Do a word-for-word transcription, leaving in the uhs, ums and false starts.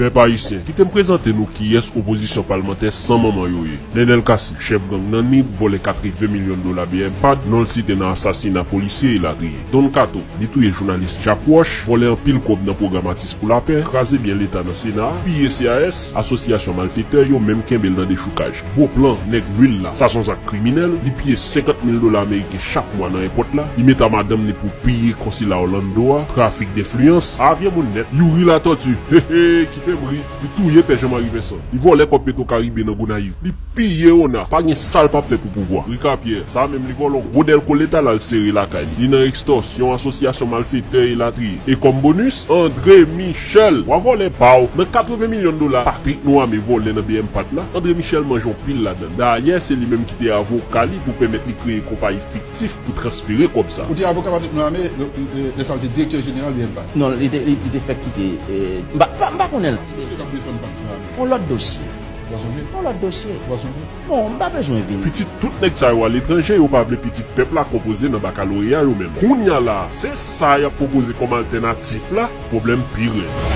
Pèp ayisyen, kite m prezante nou kiyès opozisyon palmantè san manman yo ye. Nenel Cassy, chèf gang nan Nip, vòlè katreven milyon dola BMPAD, non l site nan asasina polisye elatriye. Don Kato, li touye jounalis Jack Roche, vòlè anpil kòb nan pwogram Atis pou Lapè, kraze byen Leta nan Sena a, piye CAS, asosyasyon malfetè yo menm kenbe l nan dechoukaj. Beauplan, nèg lwil la, sa se yon zak kriminèl, li piye senkant mil dola ameriken chak mwa nan èpòt la, li met a madanm li pou piye konsila Orlando a, trafik denfliyans, avyen moun nèt, Youri Latortue, hehe, kite m ri, li touye pè Jean Marie Vincent, li vòlè kòb Petro Caribe nan Gonayiv, li piye ona, pa gen sa l p ap fè pou pouvwa. Ricard Pierre, sa menm li vòlè yon gwo dèlko Leta l al sere lakay li, li nan ekstòsyon, asosyasyon malfetè elatriye. E kòm bonis, André Michel, wa vòlè pa w, nan katreven milyon dola Patrick Noamé vòlè nan BMPAD la, André Michel manje yon pil ladan. Dayè, se li menm ki te avoka li pou pèmèt li kreye konpayi fiktif pou transfere kòb sa. Ou te avoka Patrick Noamé, lè, lè, lè sa l te direktè jeneral BMPAD? Non, li te, li, li te fèk kite, eh, m pa, m pa, m pa konnen l. Kiyès ki t ap defann Patrick Noamé? On lòt dosye. Ou pa sonje? On lòt dosye. Ou pa sonje? Bon, m pa bezwen vin. Pitit tout nèg sa yo aletranje, yo pa vle pitit pèp la konpoze nan bakaloreya yo menm. Kounya la, se sa y ap pwopoze kòm altènatif la, pwoblèm pi rèd.